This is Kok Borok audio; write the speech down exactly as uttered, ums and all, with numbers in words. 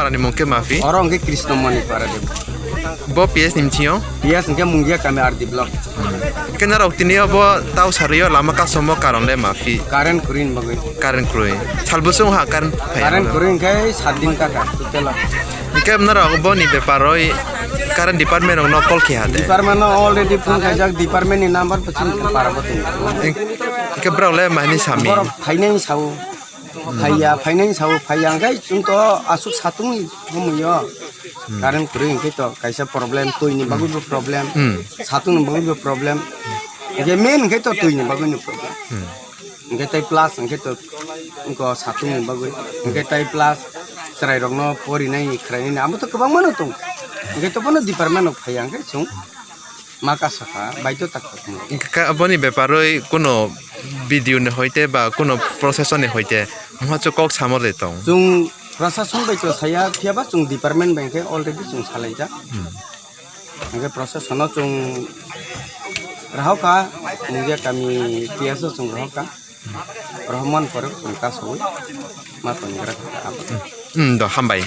Ani mung khe mafi? Oro hwnkhe Krishna Mani Para Dev. Bo P S ni mchio? P S hwnkhe Mungia kami R D block. Khe norok tini bo tau sarwi o lama kasomo karon le mafi? Current kwrwi ni bagwi. Current kwrwi. Sal bwswng ha current phai? Current kwrwi hwnkhe sat din kaka total o. Hwnkhe norok bo ni bepar oi current department rok no call khe ha de? Department no already phone khaijak, department ni number bo chini para bo tong. Hwnkhe borok le mani sami? Borok phainai sao. Phaiya, phainai sao, phaiya hwnkhe chwng to aswk satung ni somoi o. Hmm. Current kwrwi hwnkhe to kaisa problem, twi ni bagwi bo problem, hmm, satung ni bagwi bo problem. Hwnkhe main hwnkhe to twi ni bagwi ni problem. Hmm. Hwnkhe tai plus hwnkhe to wngkha satung ni bagwi. Hwnkhe tai plus chwrai rok no porinai khwrainai amo to kwbangma no tong. Hwnkhe to bono department rok phaiya hwnkhe chwng ma kasa kha, baito tak tak mo. Ka-, aboni beparoi kuno B D O ni hoite ba kuno procession ni hoite mungha chwng kok samo de tong? Chwng procession bai to saya, phiya ba chwng department bai khe already chwng salaijak. Hmm. Hwnkhe procession no chwng rahoka, Mungia kami P S o chwng rahoka. Rahman pore chwng kasawi ma tongni gra kha. Hmm, do, hambai.